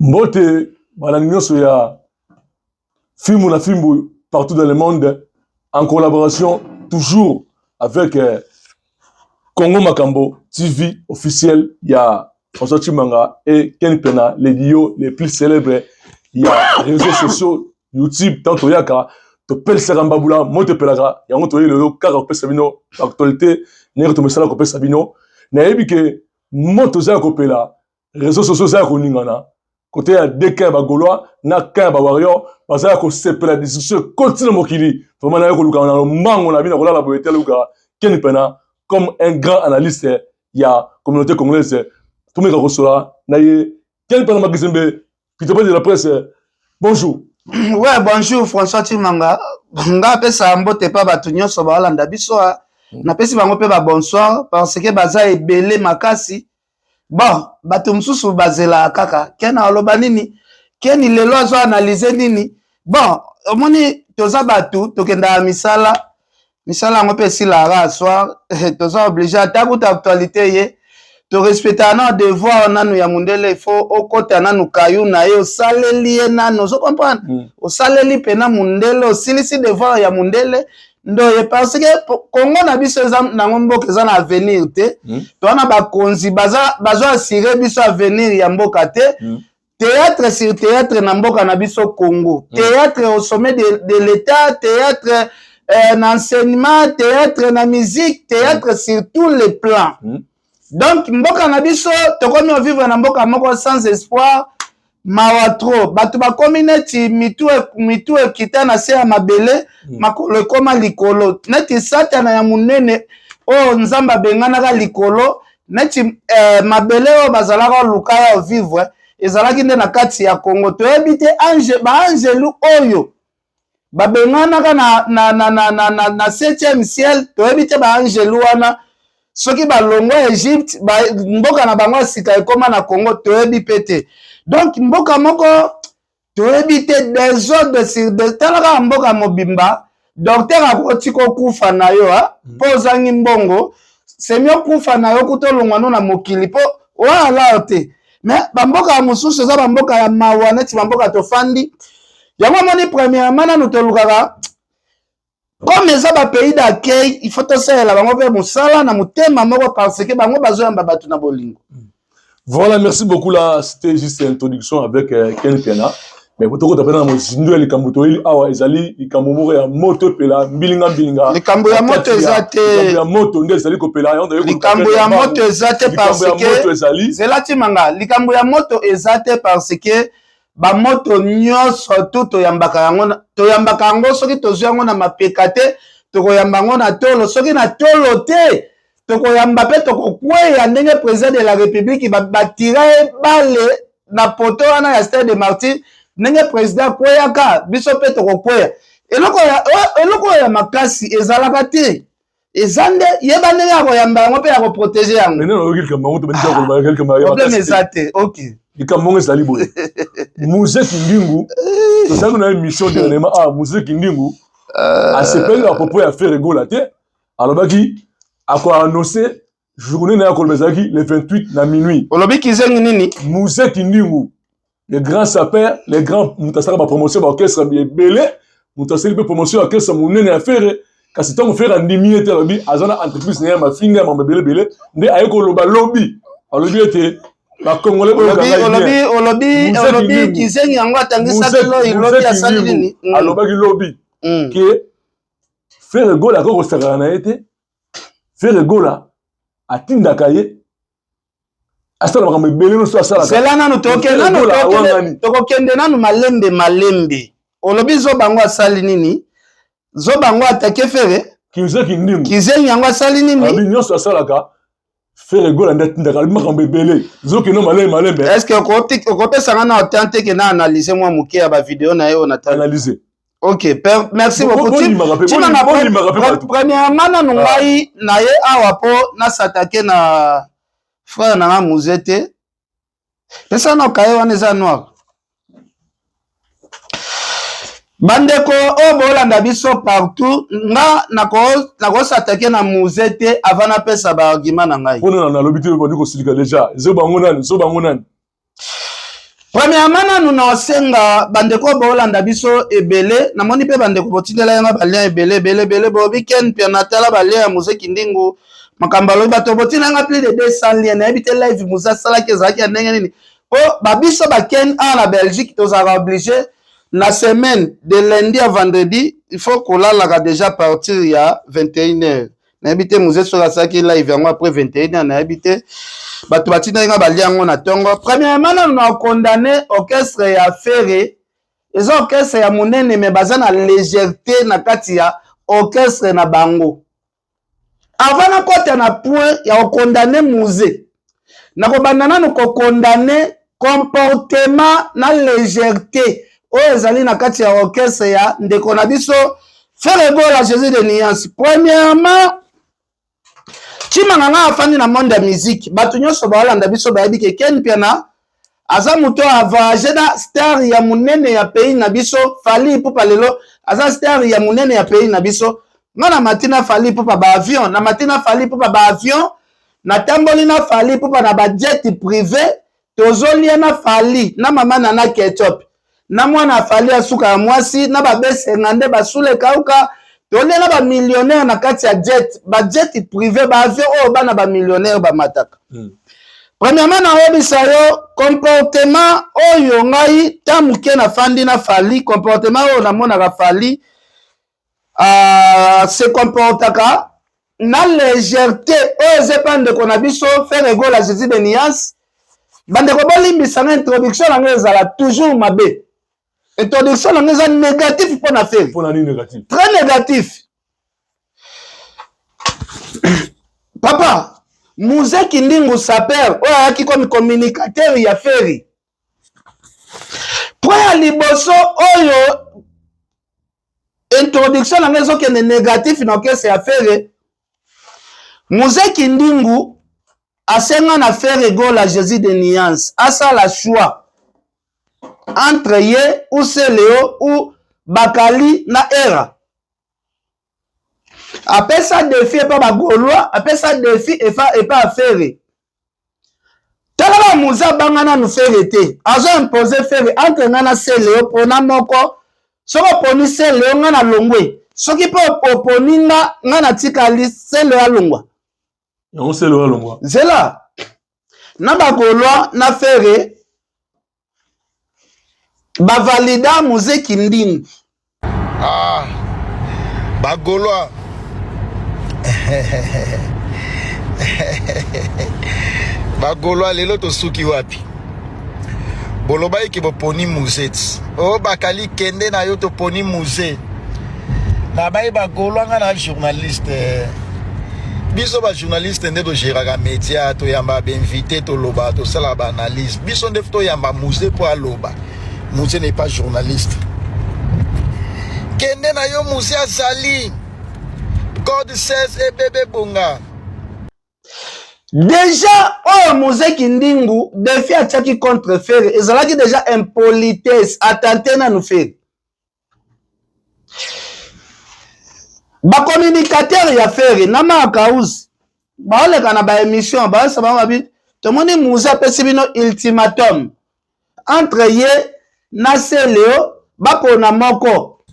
Mbote balandi nyonso ya Fimbu na Fimbu partout dans le monde en collaboration toujours avec Congo Makambo TV officiel ya François Tshimanga et Ken Pena, les duos les plus célèbres ya réseaux sociaux YouTube. Tant toyaka topelisaka mbabula moto epelaka yango, toyei lelo kaka kopesa bino actualité ndenge tomesala kopesa bino. Nayebi ke moto eza ya kopela, réseaux sociaux eza ya koningana. Kote ya deux camps ya bagaulois na camp ya bawarrior baza ya kosepela, discussion ekoti na mokili. Vraiment naye koluka na lombango na bino kolala boye te, luka Ken Pena comme un grand analyste ya communauté congolaise, tomeka kosola na ye. Ken Pena Makizembe, Peter de la presse, bonjour. Ouais, bonjour François Tshimanga. Nga apesa mbote pa bato nyonso baolanda biso. Napesi bango mpe babonsoir parce que baza ebele makasi. Bon, bato mosusu bazelaka kaka Ken aloba nini, Ken lelo azo analyse nini. Bon, omoni, toza bato tokendaka misala, misala yango mpe esilaka soir, toza obligé ata kuta actualité ye torespectaka na devoir nanu ya mondele. Il faut okota nanu kayu na ye, osaleli ye nanu, ozo comprendre? Osaleli mpena mondele, osilisi devoir ya mondele ndoye, parce que Kongo na biso eza nango mboka eza na avenir te. Toza na bakonzi bazo assurer biso avenir ya mboka te. Théâtre sur théâtre na mboka na biso Congo. Théâtre au sommet de l'État, théâtre na enseignement, théâtre na musique, théâtre sur tous les plans. Donc mboka na biso tokomi ovivre na mboka moko sans espoir, mawa trop. Bato bakomi neti mitu, mitu ekita na se ya mabele, makolo ekóma likolo, neti Satana ya monene oyo Nzambe abenganaka likolo, neti mabele oyo bazalaka luka ya vivre ezalaki nde na kati ya Congo. Toyebi te ange, baangelu oyo babenganaka na 7e ciel, toyebi te baangelu wana soki balongwa Egypte ba, mboka na bango ya sika ekóma na Congo, toyebi mpe te. Donc mboka moko toyebi te, désordre sur de. Tala kaka mboka mobimba, docteur akoti kokufa na yo mpo ozangi mbongo, semi okufa na yo kuta olongwa no na mokili mpo oala te. Mais bamboka ya mosusu eza bamboka ya mawa, neti bamboka tofandi yango. Omoni, premièrement nanu tolukaka comme eza bapays d'accueil, il faut tosalela bango mpe mosala na motema moko parce que bango bazoyamba bato na bolingo. Voilà, merci beaucoup. Là, c'était juste une introduction avec Ken Piana. Mais pour tout na mozindo ya likambo toyeli awa ezali likambo moko ya moto epela mbilinga mbilinga. Likambo ya moto eza te. Likambo ya moto nde ezali kopela. Likambo ya moto eza te parce que ezali zela, Timanga, likambo ya moto eza te parce que bamoto nyonso tu toyambaka yango, toyambaka yango. Soki tozwi yango na mapeka te, tokoyamba yango na tolo. Soki na tolo te, tokoyamba mpe tokokweya ndenge président de la République batira ye bale na poto wana ya Stade des Martyrs, ndenge président akweyaka, biso mpe tokokweya. Eloko oyo ya makasi ezalaka te, eza nde yeba ndenge ya koyamba yango mpe ya koprotéger yango. Problème eza te, ok. Likambo ngo ezali boye: Mzee Kindingu, tozalaki na émission dernièrement. Ah, Mzee Kindingu asepeli na propos ya Ferre Gola te. Alobaki akoannonce journée na ya koloba ezalaki le 28 na minuit. Olobi kizengi nini? Mzee Kindingu, le grand sapeur, le grand moto asalaka bapromotion baorchestre ebele, moto asali mpe promotion ya orchestre monene ya Ferre. Kasi ntango Ferre andimi ye te, alobi aza na entreprise na ye ya mafinga ya mambo ebele ebele, nde aye koloba lobi, alobi ete bakongole Olobi kizengi yango atangisaki loi, lobi asali nini? Alobaki lobi ke Ferre Gola akoki kosakana na ye te. Ferre Gola atindaka ye asala makambo ebele nyonso asalaka. Zela nanu, tokokende nanu malembe malembe. Olobi zo bango asali nini? Zo bango atake Ferre? Kizengi Ndingu. Kizengi yango asali nini? Alobi nyonso asalaka, Ferre Gola nde atindaka. Alobi makambo ebele, zokende malembe malembe. Est ce que okopesanga na otan te ke na analyse mwa moke ya bavideo na ye oyo natali? Analyse. Ok, merci beaucoup. Premièrement nanu ngai na ye awa mpo nasatake na frère na nga Mzee te. Pesa na kaye wana eza noir. Bandeko oyo boolanda biso partout, nga nakosatake na Mzee te avant napesa baargument na ngai. Mpona nalobi te, bandi kosilika déjà. Zo bango nani? Zo bango nani? Premièrement nanu na osenga bandeko bolanda biso ebele, namoni mpe bandeko botindela yanga balien ebele ebele ebele, bolobi Ken Mpiana tala balien ya Mzee Kindingu makambo alobi, bato botinda yanga plus de 200 lien, nayebi te live Mzee asalaki ezalaki ya ndenge nini, mpo babiso ba Ken awa na Belgique tozalaka oblige na semaine de lundi à vendredi il faut kolalaka déjà partir ya 21 heures. Nayebi te Mzee soki asalaki live yango après 21 heures, nayebi te. Bato batindaki nga balia yango na tongo. Premièrement nanu na condamné orchestre ya Ferre, eza orchestre ya monene mais baza na légèreté na kati ya orchestre na bango. Avant nakota na point ya kokondamne Mzee, nakobanda nanu kokondamne comportement na légèreté oyo ezali na kati ya orchestre ya ndeko na biso Ferre Gola Jésus de Nuance. Premièrement, Tshimanga nga afandi na monde ya musique, bato nyonso baolanda biso bayebi ke Ken Mpiana aza moto a voyage na star ya monene ya pays na biso Fally Ipupa. Lelo aza star ya monene ya pays na biso. Nga na mati na Fally Ipupa ba avion, na mati na Fally Ipupa ba avion, natamboli na Fally Ipupa na ba jet privé, tozolia na Fally na mama Nana Ketchup na mwana Fally asuka ya mwasi na babesenga nde basule kauka, tolia na ba millionnaire na kati ya jet, ba jet privé, ba avion oyo bana ba millionnaire bamataka. Premièrement nayebisa yo comportement oyo ngai ta moke nafandi na Fally, comportement oyo namonaka Fally se comportaka na légèreté oyo eza epa ndeko na biso Ferre Gola Jésus de Nuance. Bandeko bolimbisa nga, introduction na ngai ezala toujours mabe, introduction na ngai eza négatif mpo na Ferre. Mpona nini négatif? Très négatif, papa. Mzee Kindingu sapeur oyo ayaki comme communicateur ya Ferre, point ya liboso oyo introduction na ngai ezokende négatif na orchestre ya Ferre, Mzee Kindingu asenga na Ferre Gola Jésus de Nuance asala choix entre ye ou Celeo ou Bakali na Era. Apesa défi epa bagaulois, apesa défi epa Ferre. Tala ba Mzee abanga nanu Ferre te, azo impose Ferre entre nga na Celeo mpona moko. Soki oponi Celeo, nga na longwe. Soki mpe oponi nga, nga natikali, Celeo alongwa. Yango Celeo alongwa. Nzela na bagaulois na Ferre bavalida Mzee Kindingu. Ah, bagaulois, bagaulois, lelo tosuki wapi? Bolobaki ke boponi Mzee ti o bakali kende na yo, toponi Mzee na baye. Bagaulois, nga na journaliste, biso bajournaliste nde togéraka média, toyamba bainvité, toloba, tosalaka baanalyse. Biso nde toyamba Mzee mpo aloba. Mzee n'est pas journaliste. Kende na yo, Mzee azali code 16 ebebe bonga. Déjà oyo Mzee Kindingu défi atiaki contre Ferre ezalaki déjà impolitesse, atante nanu Ferre. Bacommunicateur ya Ferre na Makausi baoleka na baémission, baosa bango babi tomoni Mzee apesi bino ultimatum entre ye na Celeo, bapona moko.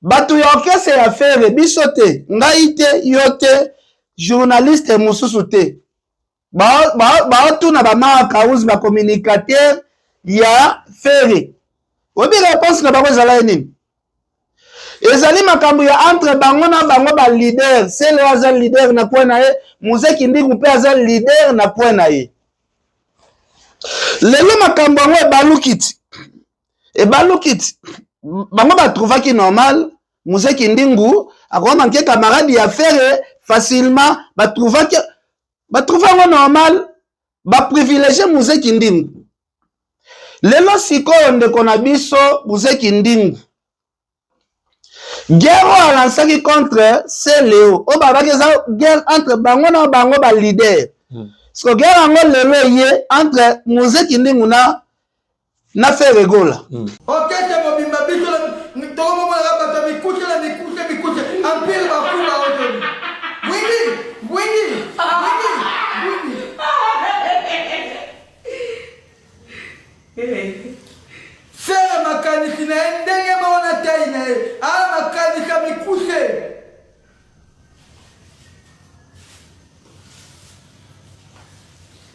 Bato ya orchestre ya Ferre, biso te, ngai te, yo te, journaliste mosusu te, baotuna bamakausi bacommunicateur ya Ferre, oyebi réponse na bango ezala ye nini? Ezali makambo ya entre bango na bango baleader. Celeo aza leader na point na ye, Mzee Kindingu mpe aza leader na point na ye. Lelo makambo yango ebaluki ti ebaluki ti bango batrouvaki normal Mzee Kindingu akoma nke camarade ya Ferre facilement. Batrouvaki, batrouve yango normal, baprivilégie Mzee Kindingu. Lelo sikoyo ndeko na biso Mzee Kindingu, guerre oyo alansaki contre Celeo, oyo babaki eza guerre entre bango na bango baleader, siko guerre yango lelo eye entre Mzee Kindingu na Ferre Gola. Orchestre mobimba, biso tokomomonaka bato ya mikuse na mikuse mikuse, empire bakuba ozoli bwingi bwingi bwingi bwingi. Ferre makanisi na ye ndenge moko na taille na ye aa makanisi ya mikuse.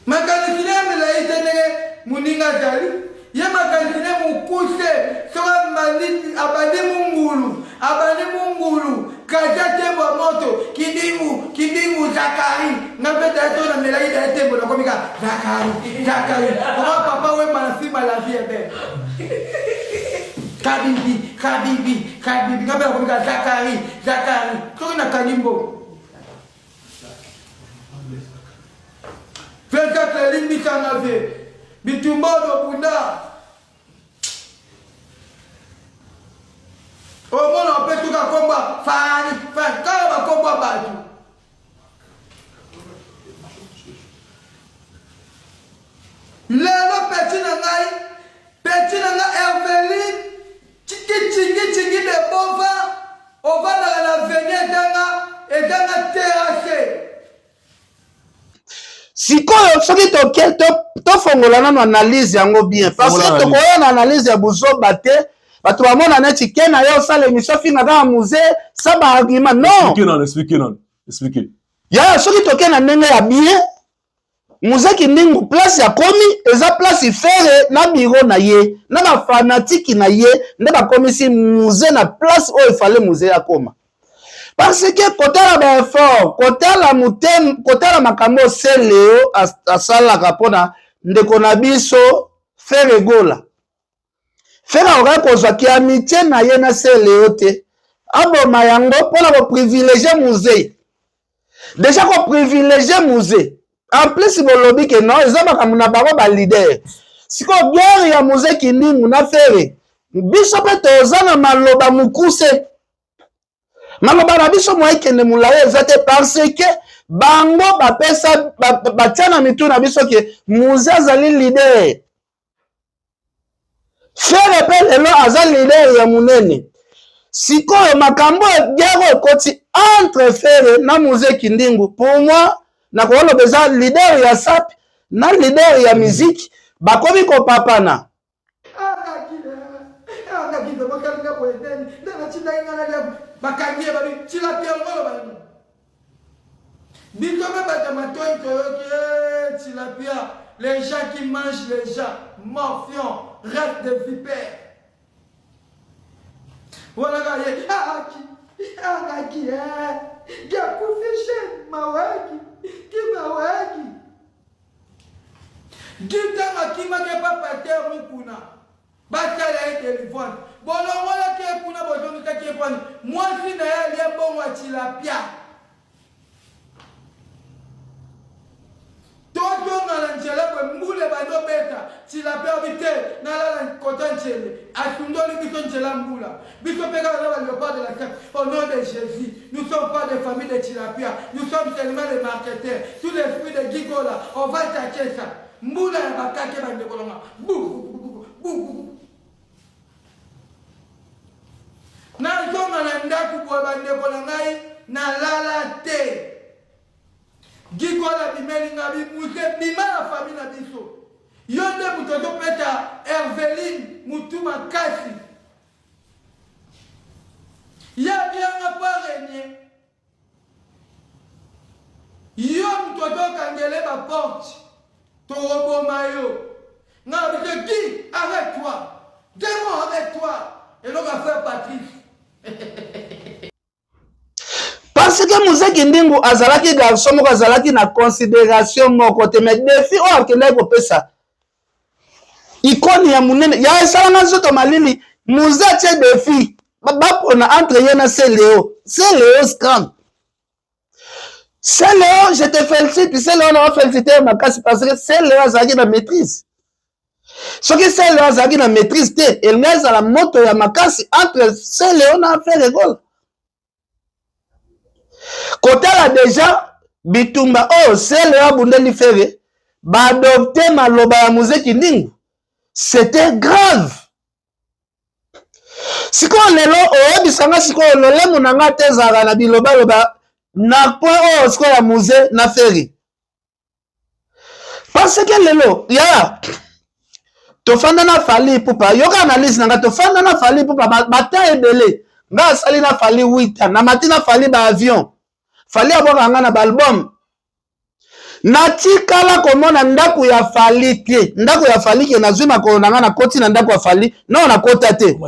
Makanisi na ye milai te ndenge moninga azali ye makanisi na ye mokuse soki abandi mungulu abandi mungulu kaja tembo ya moto kidingu kidingu zakari nga mpe daya to namelaki daya tembo nakomi ka zakari zakari koma papa wemba na filme la vie est belle kabibi kabibi kabibi nga mpe nakomi ka zakari zakari soki nakangi mbongo Peut-être limbisa nga vie bitumba oyo tobunda omona mpe tuka kombo fani fani kaka bakombo ya bato lelo peti na ngai peti na ngai herveline kicingicingi de bova ovandaka na veni ezanga ezanga terrasse Sikoyo soki toke tofongola nano analyse yango bien parce que tokoya na analyse ya buzoba te bato bamona neti ke na yo osala émission finga kaka muze sa ba argument non yaya soki toke na ndenge ya bien muze kindingu place akomi eza place fere na biro na ye na bafanatiki na ye nde bakomisi muze na place oyo efale muze akoma Parce que kotala ba effort, kotala motema, kotala makambo oyo Celeo asalaka mpona ndeko na biso Ferre Gola. Ferre akokaki kozwa ki amitie na ye na Celeo te, aboma yango mpona ko privilegier Mzee. Deja ko privilegier Mzee. En plus bolobi ke non eza makambo na bango ba leader. Sikoyo guerre ya Mzee Kindingu na Ferre, biso mpe toza na maloba mokuse. Maloba na biso moye ekende molayi eza te parce que bango bapesa batia na mitu na biso ke Muze azali leader. Ferre pe lelo aza leader ya munene. Sikoyo makambo oyo guerre oyo ekoti entre Ferre na Muze Kindingu pour moi nakoloba eza leader ya sape na leader ya musique bakomi kopapana. Bakangi ye babi tilapia ngolo bani biso mpe bato ya matoi toyoki eh, tilapia les gens qui mangent les gens morpion reste de vipère wana kaka ye aki akaki gakufi jeune mawaki kimawaki Guy ntango akimaki epa pasteur Mukuna basala ye delivrance bolongolaki ye kuna bozongisaki ye pwani mwasi na ye alia mbongo ya tilapia tozonga na nzela boye mbula ebandi obeta tilapia obi te nalala kota nzele asundoli biso nzela mbula Biso pe kaka na ba leopards de la steppe au nom de Jesus nous sommes pas des familles de tilapia nous sommes seulement les marketeurs sous l'esprit de Guy Gola on va attaquer ça mbula ya bakake ba ndeko na nga bu bu bu nazonga na ndako boye bandeko na ngai nalala te Guy Gola abimeli nga bimuse bima na famille na biso yo nde moto ozopeta Herveline mutu makasi Ye abianga po aregne. Yo mutu ozokangele ba porte tokoboma yo. Nga na biso Guy arrête toi. Demon arrête toi. Eloko ya frère Patrice. Parce que Mzee Kindingu azalaki garçon moko azalaki na considération moko te mais défi oyo akendaki kopesa icone ya munene ya esalanga nzoto malili Mzee atie défi bapona entre ye na Celeo Celeo scram Celeo je te félicite Celeo na félicite makasi parce que Celeo azalaki na maîtrise soki Celeo azalaki na maîtrise te elingi ezala moto ya makasi entre Celeo na Ferre Gola kotala deja bitumba oyo Celeo abundeli Ferre baadopte maloba ya Mzee Kindingu c'était grave sikoyo lelo oyebisa nga sikoyo lolemo na nga te ezalaka na bilobaloba na point oyo sikoyo ya Mzee na Ferre parce que lelo yaya. Tofanda na Fally Ipupa, yoka analyse na nga, tofanda na Fally Ipupa ba temps ebele. Nga asali na Fally 8 ans, namati na Fally ba avion. Fally abwaka nga na ba album. Natikala komona ndako ya Fally te. Ndako ya Fally ke nazwi makolo na nga, nakoti na ndako ya Fally, non, nakota te.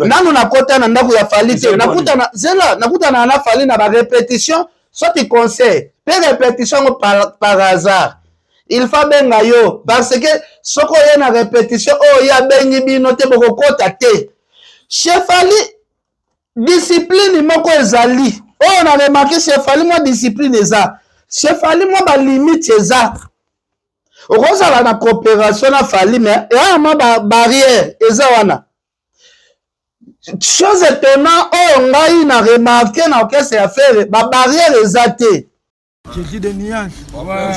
Nanu nakota na ndako ya Fally te. Nakutana, zela, nakutana na Fally na ba répétition, soki concert mpe répétition yango par hasard, il faut abenga yo, parce que soki oye na répétition oyo ye abengi bino te, bokokota te. Chez Fally, discipline moko ezali oyo na remarquer chez Fally. Mwa discipline eza chez Fally, mwa balimite eza. Okozala na coopération na Fally, mais eya mwa babarrière eza wana. Chose étonnant oyo ngai na remarquer na orchestre ya Ferre, babarrière eza te. Jésus de nuance. Ouais.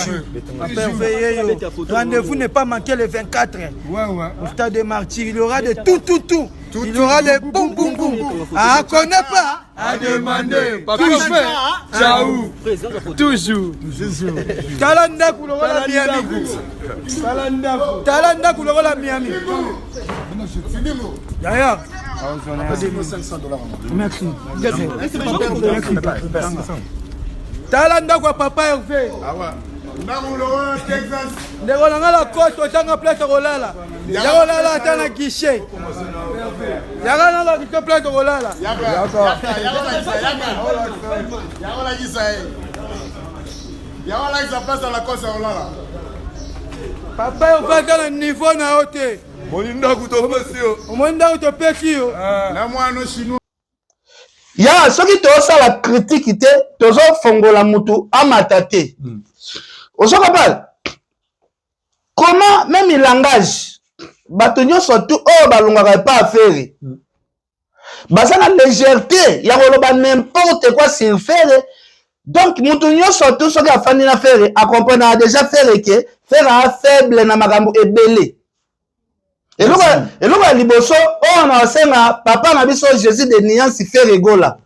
Rendez-vous n'est pas manqué le 24. Ouais. Au stade des Martyrs, il y aura de tout, tout, tout. Tout, il y aura des boum, boum, boum. Ah, connaît pas. À demander. Toujours. Ciao. Toujours. Tala ndako lokola Miami. Tala ndako lokola Miami. D'ailleurs. Merci. Merci. Tala ndako ya papa Hervé. Ndeko na nga, na kote otanga place kolala, ya kolala ata na guichet, yaka na guichet, place kolala. Yakolakisa ye, yakolakisa place ya Lacoste ya kolala. Papa Hervé aza na niveau na yo te. Moni ndako topesi yo. Omoni ndako topesi yo. Na mwana chinois. Ya soki tozosala critique te, tozofongola mutu amata te. Ozo comprendre comment? Même langage, bato nyonso tu oyo balongaka epa ya Ferre baza na légèreté ya koloba n'importe quoi sur Ferre. Donc mutu nyonso tu soki afandi na Ferre, akomprenaka déjà Ferre ke Ferre aza faible na makambo ebele. Eloko ya liboso oyo na osenga papa na biso Jésus de nuance, Ferre Gola,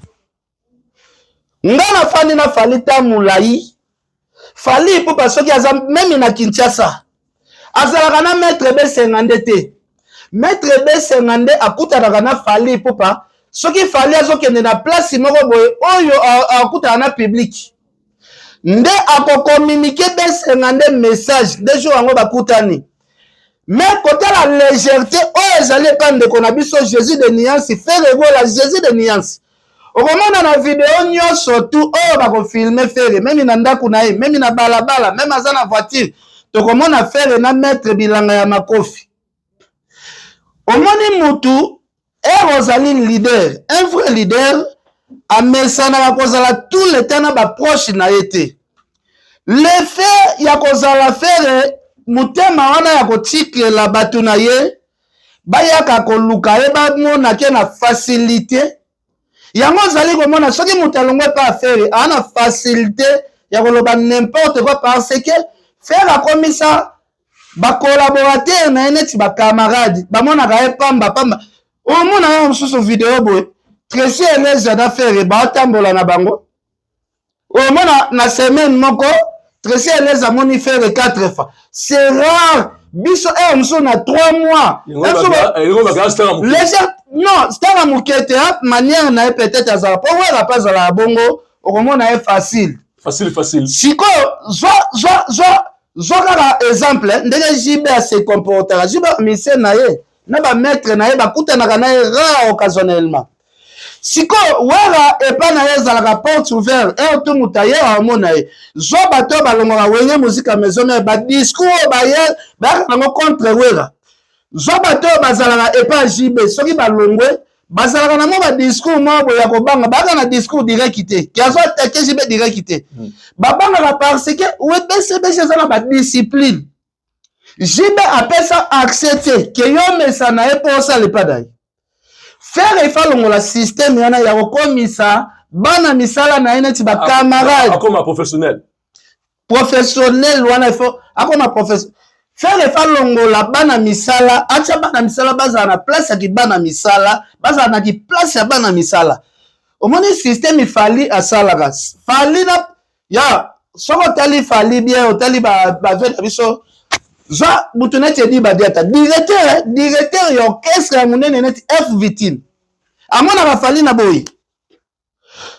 nga nafandi na Fally ta molai. Fally Ipupa, soki aza même na Kinshasa, azalaka na maître Besenga nde te. Maître Besenga nde akutanaka na Fally Ipupa soki Fally azokende na place moko boye oyo akutana na public, nde akocommuniquer Besenga nde message nde jour yango bakutani. Mais kotala légèreté oyo ezali epa ndeko na biso Jésus de nuance, Ferre Gola, Jésus de nuance, okomona na video nyonso tu oyo bakofilmer Ferre, même na ndako na ye, même na balabala, même aza na voiture, tokomona Ferre na maître Bilanga ya Makofi. Omoni mutu ere ozali leader, un vrai leader amesanaka kozala tout le temps na baproche na ye te. L'effet ya kozala Ferre motema wana ya kotikela bato na ye bayaka koluka ye, bamona ke na facilité yango ozali komona soki moto alongwe epa ya Ferre, aa na facilité ya koloba n'importe quoi, parce que Ferre akomisa bacollaborateur na ye neti bacamarade, bamonaka ye pamba pamba. Omona ye mosusu video boye, Tracy Eleza na Ferre baotambola na bango, omona na semaine moko Tracy Eleza amoni Ferre 4 fois. C'est rare. Biso ere mosusu na 3 mois légère, non, star ya moke te. Manière na ye peut-être azala po Wera mpe azalaka bongo, okomona ye facile. Facile, facile. Sikoyo zwa, zwa, zwa, zwa kaka exemple ndenge JB ase comportaka. JB, mise na ye na bamaître na ye bakutanaka na ye rare, occasionnellement. Sikoyo Wera, epai na ye ezalaka porte ouverte, ere to moto aye amona ye. Zwa bato oyo balongaka Wenge Musica Maison Mère, badiscours oyo baye bayaka nango contre Wera. Zwa bato oyo bazalaka epai ya JB, soki balongwe, bazalaka na mwa badiscours moko boye ya kobanga, bayaka na discours direct te ke azo attaquer JB direct te. Babangaka parce que BCBG eza na badiscipline. JB apesa accès te ke yo mesa na ye mpo osala epai na ye. Ferre efa longola système wana ya kokomisa bana misala na ye neti bacamarade. Akoma professionnel. Professionnel wana, ifo akoma professionnel. Ferre efa longola bana misala, atya bana misala bazala na place ya kibana misala, bazala na kiplace ya bana misala. Omoni système Fally asalaka? Fally na ya, soki otali Fally bien, otali bave na biso. Zwa mutu neti Eddy Badiata, directeur, directeur ya orchestre ya munene neti F Victime. Amonaka Fally na boye.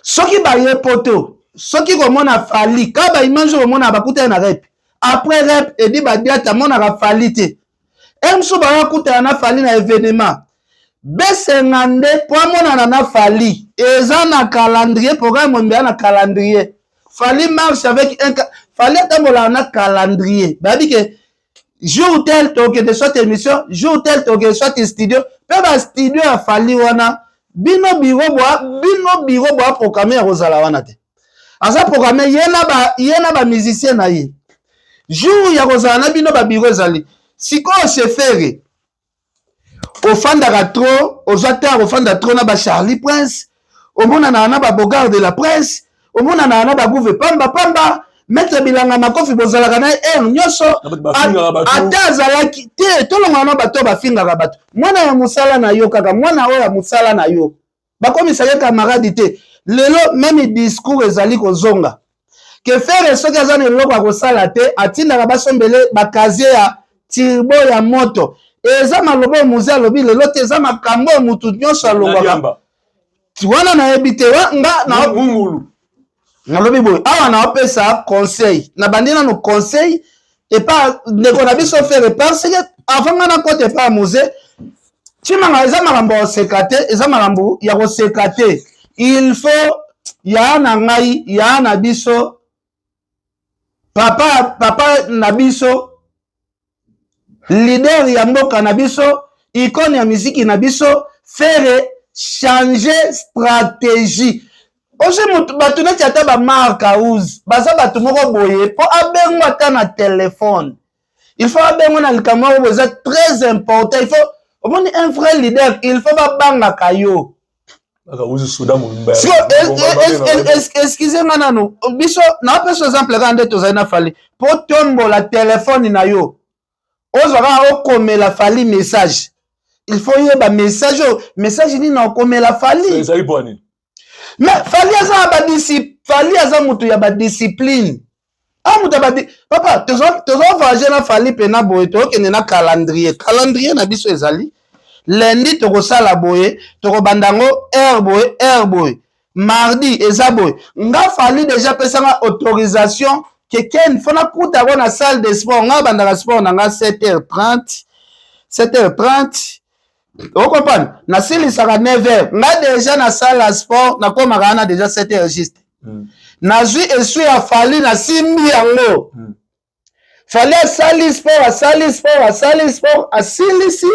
Soki baye poto, soki komona Fally, ka ba image komona bakutana na rep. Après rep, Eddy Badiata amonaka Fally te. Heure mosusu baya kutana na Fally na evenement. Besenga nde po amonana na Fally. Eza na calendrier, programme mobimba na calendrier. Fally marche avec un Fally atambolaka na calendrier. Bayebi ke jour tel tokende soit émission, jour tel tokende soit studio. Pe ba studio ya Fally wana bino bureau boa bino bureau boa programme ya kozala wana te. Aza programme ye na ba ye na ba musicien na ye. Jour ya kozala na bino ba bureau ezali. Sikoyo chez Ferre ofandaka trop, ozwa te kofanda trop na ba Charlie Prince, omonanaka na ba Bogard de la presse, omonanaka na ba Gouve pamba pamba, maître Bilanga Makofi bozalaka na ye heure nyonso, ata azalaki te, tolongana na bato bafingaka bato. Mwana ya mosala na yo kaka, mwana oyo ya mosala na yo, bakomisa ye camarade te. Lelo meme discours ezali kozonga ke Ferre soki aza na eloko ya kosala te, atindaka basombele ba casier ya turbo ya moto. Eza maloba oyo Muze alobi lelo te, eza makambo oyo mutu nyonso alongwaka wana. Nayebi te nga na nalobi boye awa, naopesa conseil, nabandi nano conseil epa ndeko na biso Ferre, parce que avant nga nakota epa ya Muze Tshimanga, eza makambo ya koseka te, eza makambo ya koseka te. Il faut ya na ngai, ya na biso papa, papa na biso, leader ya mboka na biso, icône ya miziki na biso, Ferre, changer stratégie. Ozwi motu, bato neti ata ba Mark House baza bato moko boye, mpo abengo ata na telefone, il faut abengo na likambo moko boye eza très important. Il faut omoni un vrai leader, il faut babangaka yo. Excuse nga nanu, biso naopesa exemple kaka nde tozali na Fally. Mpo tombola telefone na yo, ozwa kaka okomela Fally message, il faut yeba message oyo, message nini na okomela Fally. Mais Fally aza na badisci Fally aza moto ya badiscipline, a moto ya badi. Papa, tozovoyage na Fally mpena boye, tokende na calendrier. Calendrier na biso ezali: lundi tokosala boye, tokobanda yango heure boye, heure boye, mardi eza boye. Nga Fally déjà apesanga autorisation ke ken fo nakuta yango na salle de sport. Nga bandaka sport na nga 7h30, 7h30, ocomprendre, nasilisaka 9h. Nga déjà na salle ya sport nakomaka wana déjà 7h juste. Nazwi esui ya Fally, nasimbi yango. Fally asali sport, asali sport, asali sport, asilisi,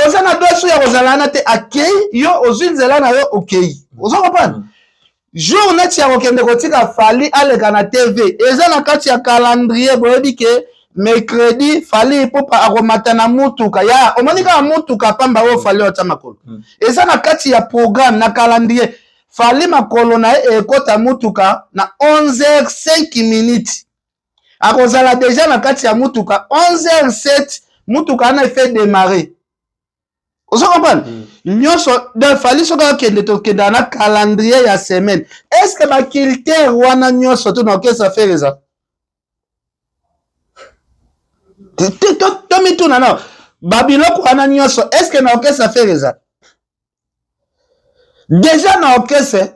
oza na dosu ya kozala wana te, akei, yo ozwi nzela na yo, okei, oza comprendre. Jour neti ya kokende kotika Fally aleka na TV eza na kati ya calendrier. Boyebi ke mercredi Fally Ipupa akomata na mutuka ya, omoni kaka mutuka pamba oyo Fally otya makolo. Eza na kati ya programme na calendrier. Fally makolo na ye ekota mutuka na 11h05 minutes, akozala déjà na kati ya mutuka 11h07, mutuka wana efe démarrer, ozo comprendre. Nyonso donc Fally soki akende, tokendaka na calendrier ya semaine. Est ce que bacritère wana nyonso to na orchestre Ferre eza? Tomituna na babiloko wana nyonso, est ce que na orchestre Ferre eza déjà na orchestre?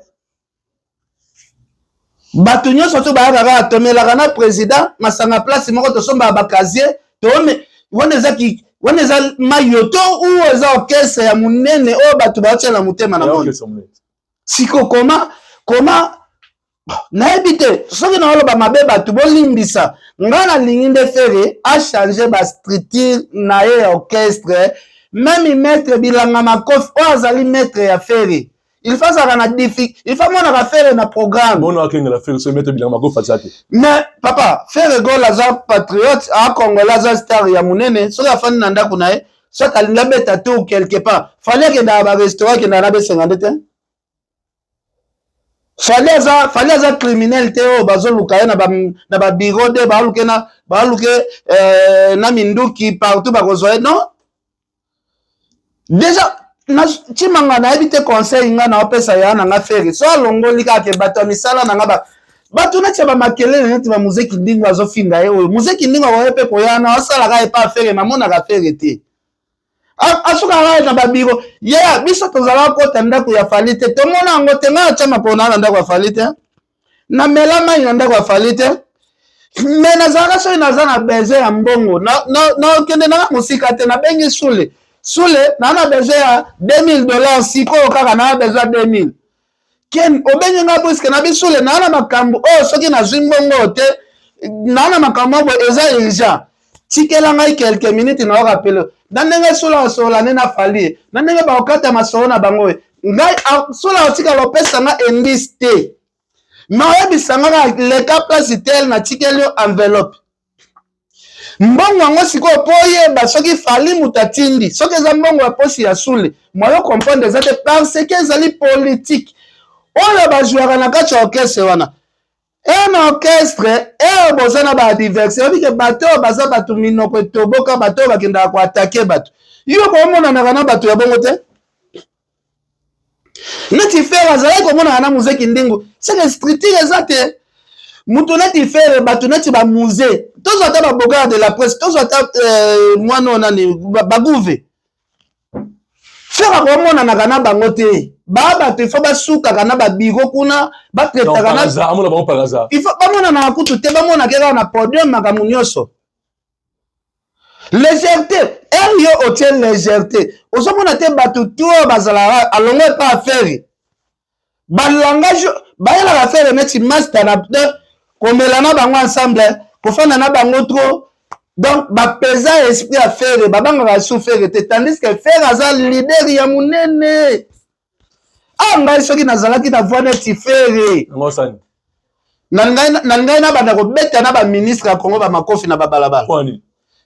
Bato nyonso to bayaka kaka, tomelaka na président masanga place moko, tosombaka bacasier, toome wana. Eza wana eza mayoto ou eza orchestre ya monene oyo bato baotiela motema na monde? Siko koma nayebi te soki naoloba mabe, bato bolimbisa ngai. Nalingi nde Ferre achange bastructure na ye ya orchestre. Même maître Bilanga Makofi oyo azali maître ya Ferre, il faut azalaka na défi, il faut amonaka Ferre na programme. Bono akengela Ferre so maître Bilanga Makofi aza te. Mais papa, Ferre Gola aza patriote, a Congolais, aza star ya monene. Soki afandi na ndako na ye, soki alingi abeta tour quelque part, Fally akendaka barestaurant, akendaka na besenga nde te. Fally aza, Fally aza criminel te oyo bazoluka ye na babureau de baluke na baluke na minduki partout bakozwa ye. Non, déjà Ntimanga nayebi te. Conseil nga naopesa ya na nga, Ferre so alongoli kaka ke bato ya misala na nga. Bato neti ya bamakelele, neti bamuze Kindingo azofinga ye oyo. Muze Kindingo akoye mpe koya na asalaka ye pa Ferre, namonaka Ferre te, asukaka ye na babiro ye. Biso tozalaka kota ndako ya Fally te, tomona yango te. Ngai atya makolo na ndako ya Fally te, namela mai na ndako ya Fally te, me nazalaka, soki naza na besoin ya mbongo, nakende nanga mosika te, nabengi Sule: "Sule, naa na besoin ya 2000 dollars sikoyo kaka, naa besoin ya 2000." Ken obengi nga puisque na bisule naa na makambo oyo, soki nazwi mbongo te, naa na makambo oyo eza urgent, tikela ngai quelques minutes na orappeler. Na ndenge Sula osolola nde na Fally, na ndenge bakokata masolo na bango, ngai Sula otikala opesa nga indice te, me oyebisa nga kaka: "Leka place tel, natikeli yo enveloppe." Mbongo yango sikoyo, mpo oyeba soki Fally moto atindi, soki eza mbongo ya posi ya Sule, moyo comprendre eza te, parce que ezali politique oyo bazwaka na kati ya orchestre wana. E na orchestre eyo boza na baadversaire, obike bato oyo baza bato minoko etoboka, bato oyo bakendaka koattaquer bato. Yo komonanaka na bato ya bongo te. Neti Ferre azalaki komonana na Muzeki Ndingu, seke structure eza te. Mutu neti Ferre, bato neti bamuze, tozwa ata babogard de la presse, tozwa ata mwana oyo nani, baguve, Ferre akomonanaka na bango te. Baa bato ifo basukaka na babiro kuna, batraitaka na ifo bamonanaka kutu te, bamonaka kaka na podium. Makambo nyonso légèreté ere yo otie légèreté, ozomona te. Bato tu oyo bazalaka alongo epa a Ferre, balangage bayelaka Ferre neti master na komela na bango ensemble, kofanda na bango trop, donc bapesa esprit ya Ferre, babangaka su Ferre te, tandis que Ferre aza leader ya monene. A ngai soki nazalaki na voix neti Ferre, na ngai nabanda kobeta na baministre ya Congo bamakofi na babalabala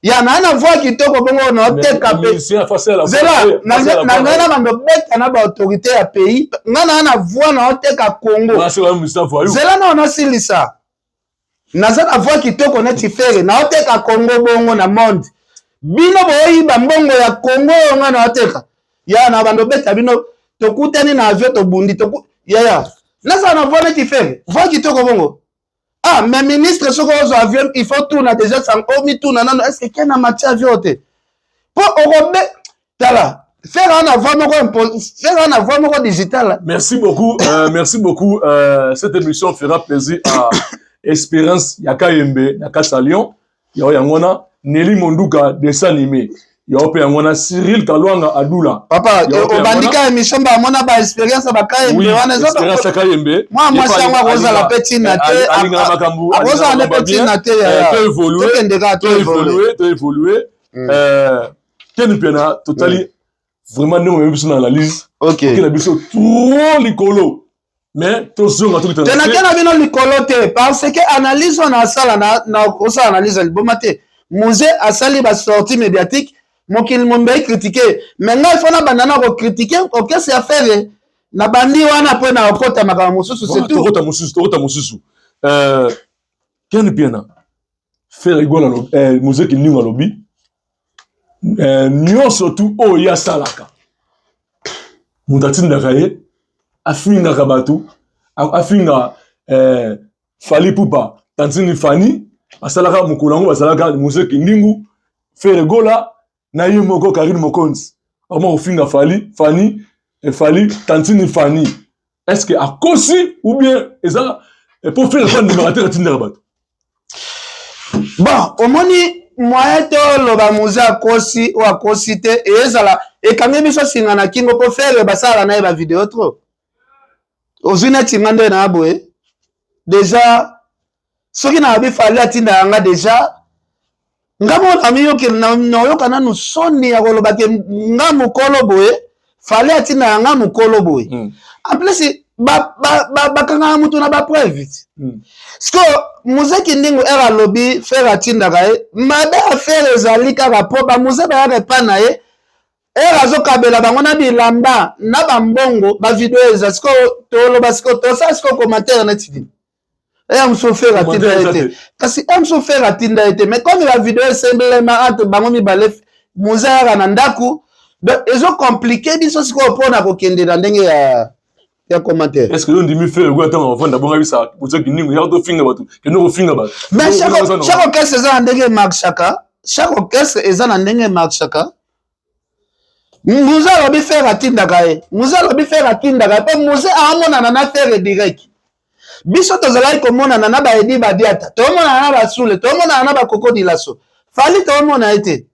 ya na voix kitoko bongo, naoteka mpe zela na ngai na bando beta na baautorité ya pays. Ngai na voix, naoteka Congo. Zela nao nasilisa. Naza na voix kitoko neti Ferre, naoteka Congo bongo na monde. Bino boyiba mbongo ya Congo oyo, ngai naoteka ya na bando beta bino. Tokutani na avion, tobundi yaya. Nazala na voix neti Ferre, voix kitoko bongo. Ah, mais ministre, soki ozwa avion, il faut tuna déjà, omituna nano: est ce que ke na matia avion te? Mpo okobe tala Ferre na voix moko, Ferre na voix moko digital. Merci beaucoup, merci beaucoup. Cette émission fera plaisir à Espérance Yakayembe na kati ya Lyon. Yao yango wana Nelly Monduka, dessin animé. Yao mpe yango wana Cyril Kalwanga Adula. Papa, obandika émission, bamona baexpérience bakayembe wana. Expérience ya Kayembe. Mwa mwasi yango akozala mpe ntina te, akozala nde mpe ntina te. Tokende kaka. Toévolue, toévolue. Keni mpena totali vraiment ndenge omemi biso na analyse okenda biso trop likolo, mais tozonga. Te, nake na bino likolo te, parce que analyse wana asala, na kosala analyse ya liboma te. Muze asali basortie médiatique, mokili mombe critique, mais ngai fo nabanda na kocritiquer orchestre ya Ferre. Na bandi wana mpo na kokota makambo mosusu, c'est tout. Tokota mosusu, tokota mosusu. Ken Piana, Ferre Gola, Muzeki Ndingo alobi nyonso tu oyo ye asalaka, moto atindaka ye afingaka bato, afinga Fally Ipupa, tantine Fani. Asalaka mokolo yango, bazalaka Muzeki Ndingu, Ferre Gola na ye moko Karine Mokonzi, akoma kofinga Fally, Fani, Fally, tantine Fani. Est ce que akosi ou bien eza po Ferre po andimaka te atindaka bato? Bon, omoni, moyen te oloba Muze akosi oyo akosi te. Ezala ekangi biso singa na kingo, mpo Ferre basalaka na ye bavideo trop. Ozwi neti nga nde na boye déjà, soki nayebi Fally atindaka nga déjà, nga moko namiyoki, nayoka nanu soni ya koloba ke nga mokolo boye, Fally atindaka nga mokolo boye. En plus bakangaka mutu na bapreuve. Siko Muzeki Ndingo ere alobi Ferre atindaka ye, mabe ya Ferre ezali kaka mpo bamuze bayaka epa na ye, ere azokabela bango na bilamba na bambongo, bavideo eza. Sikoyo toloba, sikoyo tosala sikoyo commentaire neti nini? Eya mosusu Ferre atinda ye te, kasi ya mosusu Ferre atinda ye te, mais comme bavideo esemblema entre bango mibale, muze ayaka na ndako, donc ezocompliquer biso sikoyo mpona kokende na ndenge ya Ya commentaire. Est-ce que yo ndimi Ferre Gola ntango avanda bongo ayebisa Mzee Kindingu yaka tofinga bato, kende kofinga bato? Mais chaque orchestre eza na ndenge emarchaka, chaque orchestre eza na ndenge emarchaka. Muze alobi Ferre atindaka ye, Muze alobi Ferre atindaka ye mpo Muze amonana na Ferre direct. Biso tozalaki komonana na ba Edi Badiata, tomonana na ba Sule, tomonana na ba Koko Dilaso. Fally toomona ye te.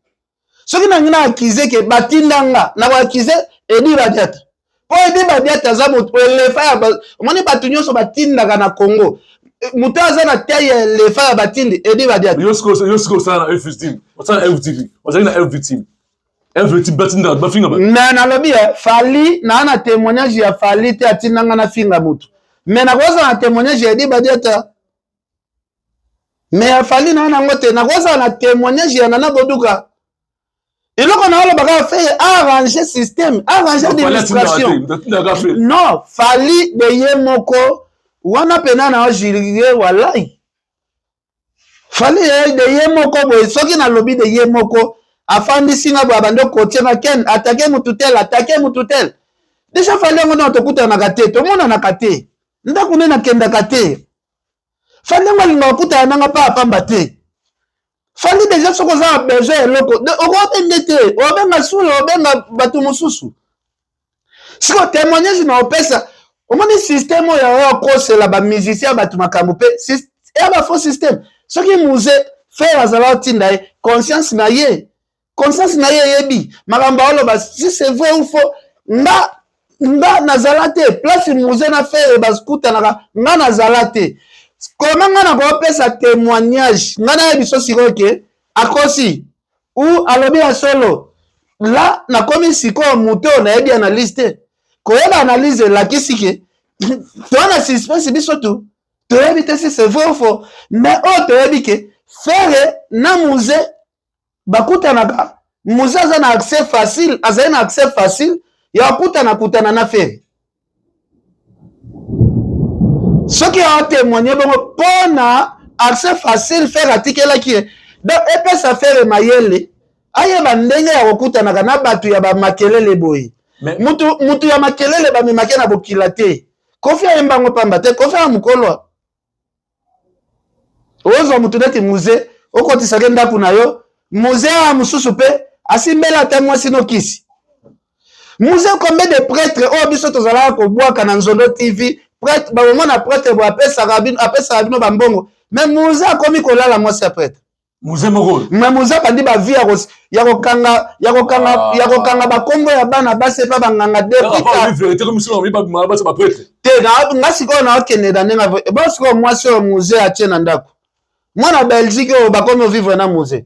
Soki nangi na accuse ke batinda nga, na ko accuse Edi Badiata. Po Edi Badiata aza moto elefa ya omoni bato nyonso batindaka na Congo. Moto aza na taille ya elefa ya batindi Edi Badiata. Yo sikoyo osala na FTV, osala na FTV, ozali na FTV. FTV batindaka bafinga bato. Mais nalobi eh, Fally naa na témoignage ya Fally te atinda nga nafinga moto. Mais nakozala na témoignage ya Edi Badiata. Mais ya Fally naa nango te, nakozala na témoignage ya Nana Boduka. Eloko na oloba kaka Ferre arranger système, arranger administration. Non, Fally de ye moko wana pena na julie wallahi. Fally de ye moko boye, soki nalobi de ye moko afandisi nga boye abandi okotie nga ken atake mutu tel atake mutu tel. Deja Fally yango nao tokutanaka te, tomonanaka te. Ndako nde nakendaka te. Fally yango alingaka kokutana nanga pa pamba te. Fally deja soki oza na besoin ya eloko okobende te, obenga Sule, obenga bato mosusu. Sikoyo témoignage na opesa, omoni système oyo oyo akosela ba musicien ya bato makambo mpe ya ba faux système. Soki Muze Ferre azala otinda ye conscience na ye, conscience na ye eyebi makambo aoloba si c'est vrai ou faux. Nga nga nazala te place Muze na Ferre bakutanaka, nga nazala te. Koma nga nakopesa témoignage, nga nayebi so sikoyo ke akosi ou alobi ya solo. La nakomi sikoyo moto oyo nayebi analyse te. Koyeba analyse elakisi ke toza na suspense biso tu toyebi te si c'est vrai ou faux. Mais oyo toyebi ke Ferre na Muze bakutanaka, Muze aza na accès facile, azali na accès facile ya kokutana kutana na Ferre. Soki atémoigner bongo mpona accès facile Ferre atikelaki ye, donc epesa Ferre mayele ayeba ndenge ya kokutanaka na bato ya bamakelele boye. Mutu ya makelele bamemake na bokila te. Koffi ayemba yango pamba te, Koffi ya mokolo. Ozwa mutu neti Muze, okotisake ndako na yo, Muze ya mosusu mpe asimbela ata mwasi no kisi. Muze combien de prêtre oyo biso tozalaka kobwaka na Nzondo TV, prêtre bakomona prêtre boye apesaka bino, apesaka bino bambongo, mais Muze akomi kolala mwasi ya prêtre. Muze moko. Mais Muze abandi ba vie ya kokanga, ya kokanga, ya kokanga bakombo ya bana basi epa banganga depuis ka. Vérité comme si on ba basi ba prêtre. Te na nga sikoyo na okende na ndenge bo sikoyo mwasi oyo Muze atie na ndako. Mwana Belgique oyo bakomi vivre na Muze.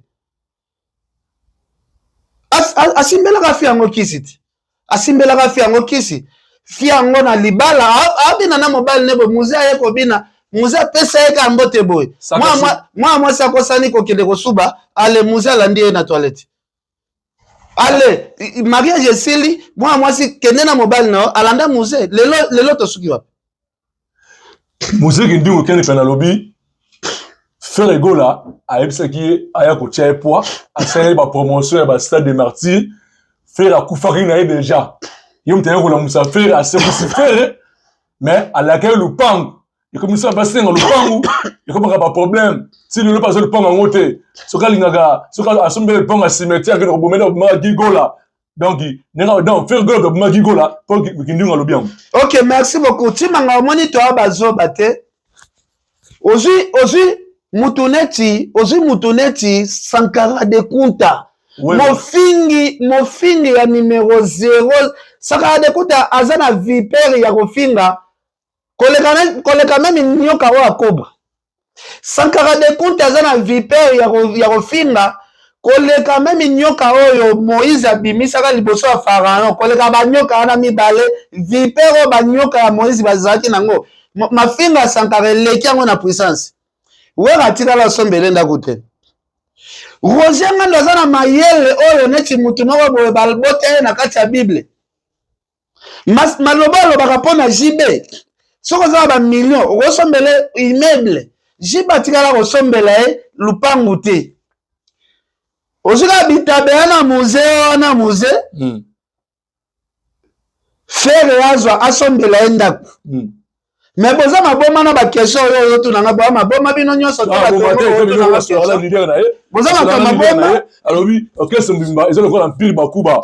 Asimbelaka fi yango kisi ti. Asimbelaka fi yango kisi. Fi yango na libala abina na mobali ne boye Muze aye kobina, Muze apesa ye kaka mbote boye. Mwana mwasi akosani kokende kosuba, ale Muze alandi ye na toilette. Ale mariage esili, mwana mwasi kende na mobali na yo, alanda Muze. Lelo lelo tosuki wapi? Muze Kindingu kende pe nalobi Ferre Gola ayebisaki ye aya kotia ye poids, asalaki ba promotion ya ba stade de martyr. Ferre akufaki na ye deja, ye moto aye kolamusa Ferre, asekusi Ferre, mais alaka ye lupangu, ekomisa basenga lupangu, ekomaka ba problème ti lelo mpe aza lupangu yango te. Soki alingaka, soki asombeli lupangu ya cimetière, akende kobomela kobomaka Gigola. Donc ndenge donc Ferre Gola abomaki Gola mpo Kindingu alobi yango. Ok, merci beaucoup Tshimanga. Omoni toa bazoba te. Ozwi ozwi mutu neti ozwi mutu neti Sankara de Kunta, mofingi mofingi ya numero 0. Sankara de Kunta aza na vipere ya kofinga koleka koleka meme nyoka oyo akobra. Sankara de Kunta aza na vipere ya kofinga koleka meme nyoka oyo Moïse abimisaka liboso ya Pharaon, koleka banyoka wana mibale, vipere oyo banyoka ya Moïse bazalaki nango. Mafinga ya Sankara eleki yango na puissance. Wera atikala asombele ndako te. Roger Ngando aza na mayele oyo neti mutu moko boye balbota ye na kati ya Bible. Maloba alobaka mpo na JB, soki oza na ba million okosombela immeuble. JB atikala kosombela ye lupangu te. Ozwi kaka bitabe wana muze wana muze. Ferre azwa asombela ye ndako. Mais boza maboma na baquestion oyo ozotuna nga, boa maboma bino nyonso. Ah, Boza bato maboma. Alobi orchestre mobimba eza lokola Empire Bakuba,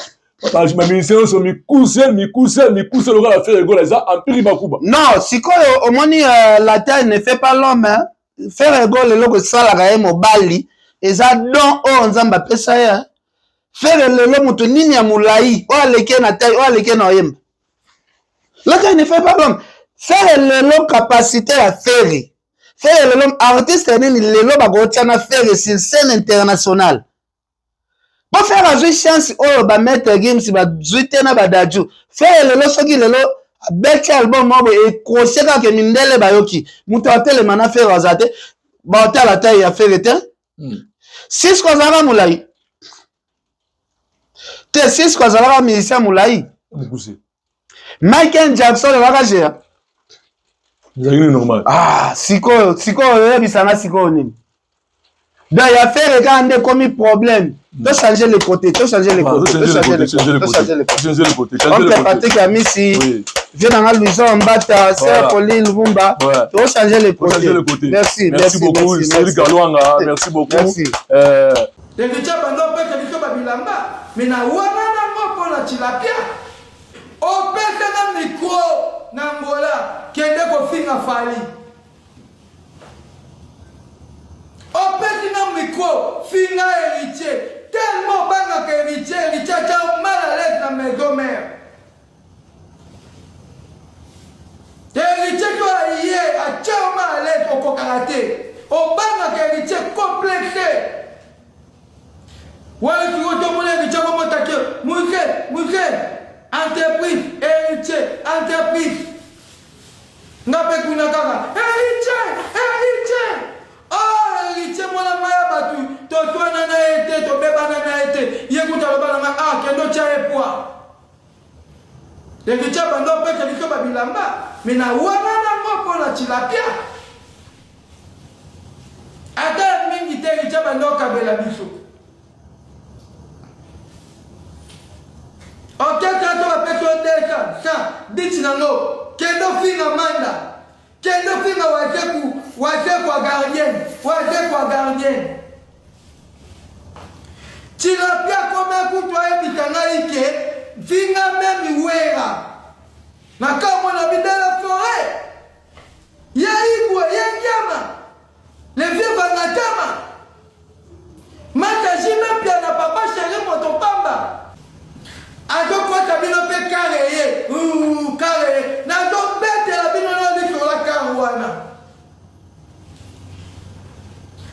baministère nyonso mikuse mikuse mikuse lokola Ferre Gola, eza Empire Bakuba. Non, sikoyo omoni, la taille ne fait pas l'homme. Ferre Gola, eloko esalaka ye mobali eza don oyo Nzambe apesa ye. Ferre lelo, moto nini ya molai oyo aleki ye na taille, oyo aleki ye na oyemba? La taille ne fait pas l'homme. Ferre lelo, capacité ya Ferre, Ferre lelo, artiste nini lelo bakotia na Ferre sur scène internationale? Po Ferre azwi chance oyo bamaître Gims bazwi te na baDadju. Ferre lelo, soki lelo abeti album moko boye, écroche kaka, mindele bayoki, moto atelema na Ferre aza te. Baotala taille ya Ferre te. Sisko azalaka molai te. Sisko azalaka musicien molai. Michael Jackson azalaka géant. Ezalaki normal. Ah, sikoyo, sikoyo oyebisanga sikoyo nini? Donc ya Ferre kaka nde ekomi problème. To changer le côté, to changer le côté, to changer le côté, to changer le côté. Oncle Patrick Amisi, vieux nanga Louison Mbata, sœur Pauline Lumumba, to changer le côté. Merci. Merci beaucoup, Cédric Kalwanga, merci beaucoup. Merci. Héritier bando opesa biso babilamba, me na wana nango mpona tilapia opesanga micro na Ngola, kende kofinga Fally. Opesi nga micro, finga Héritier, tellement obangaka Héritier. Héritier atya mal à l'aise na maison mère. Héritier to aye atya yo mal à l'aise, okokaka te, obangaka Héritier, complexe wana. Sikoyo tomona Héritier komotaki muse muse entreprise, Héritier entreprise. Nga mpe kuna kaka Héritier, Héritier, oh Héritier, mwana ngai ya bato, totwana na ye te, tobebana na ye te. Ye kuta aloba na ngai: "Ah, kende otya ye poi." Héritier bando opesa biso babilamba, me na wana nango mpona tilapia ata mingi te. Héritier bando okabela biso orchestre to bapesi yo 200 100 biti nango, kende ofinga Manda, kende ofinga Wazeku, Wazeku ya gardien, Wazeku ya gardien. Tilapia kome kutu ayebisa ngai ke finga même Wera na kambo na bidela forêt ye Igwe ye Ngiama, le vieux Vangatama Mata Jime Pia na papa chéri moto pamba azokota bino mpe kare ye kare ye, nazobetela bino na lisola kare wana.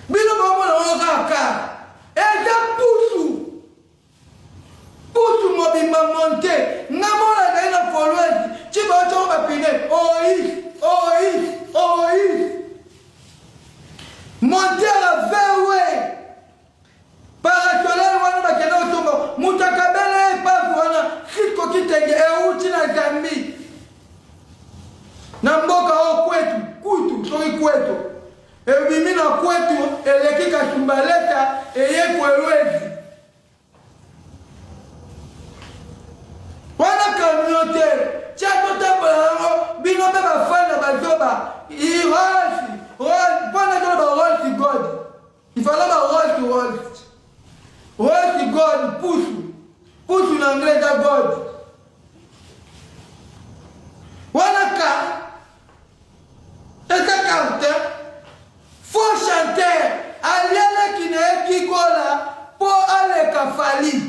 Bino bomona ngo kaka kare eza pusu pusu mobimba monte. Nga mona ezali na Kolwezi ti baotiango bapine oi oi oi montere vewe parasolel wana bakenda kotonga. Moto akabele epave wana, Sisko Kitenge, euti na Zambi, na mboka oyo kwetu kutu soki kwetu ebimi na kwetu, eleki Kasumbaleta, eye Kolwezi wana. Camion te, tia totambola yango. Bino mpe bafana bazoba, Rolls mpona tolo ba Rolls God, ifala ba Rolls Rolls Rolls God, pusu pusu na anglais eza God wana. Ka eza carte faux chanteur alialaki na ye Gigola mpo aleka Fally,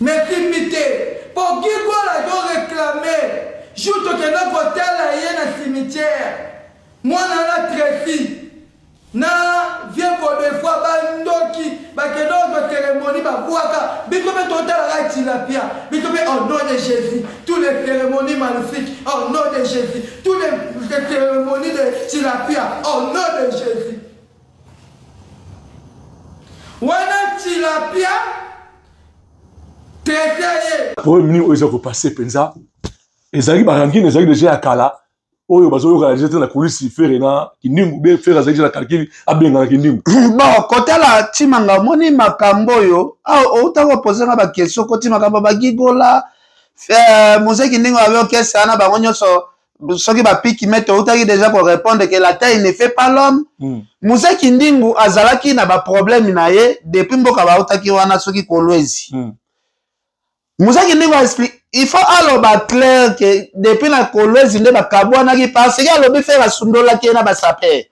mais simbi te, mpo Gigola azoréclame. Jour tokenda kotala ye na cimetière, mwana na Tracy na vieux Godefroi bandoki bakende kozwa cérémonie, babwaka biso mpe totalaka tilapia. Biso mpe, au nom de Jésus, tous les cérémonies maléfiques, au nom de Jésus, tous les cérémonies de tilapia, au nom de Jésus. Wana tilapia traité ye. Problème nini oyo eza kopase mpenza? Ezalaki barancune, ezalaki déjà ya kala oyo bazoyokana déjà te na kulisi. Ferre na Kindingu be, Ferre azalaki déjà na calcul abengana Kindingu. Bon, kotala Ntimanga, omoni makambo oyo awa outa kopose nga baquestion, koti makambo bagigola. Mzee Kindingu abe orchestre wana bango nyonso soki bapiki me toutaki déjà korépondre que la taille ne fait pas l'homme. Mzee Kindingu azalaki na baproblème na ye depuis mboka bautaki wana, soki Kolwezi. Mzee Kindingu explique, il faut aloba clair que depuis na Kolwezi nde bakabwanaki, parce que alobi Ferre asundolaki ye na basapeurs.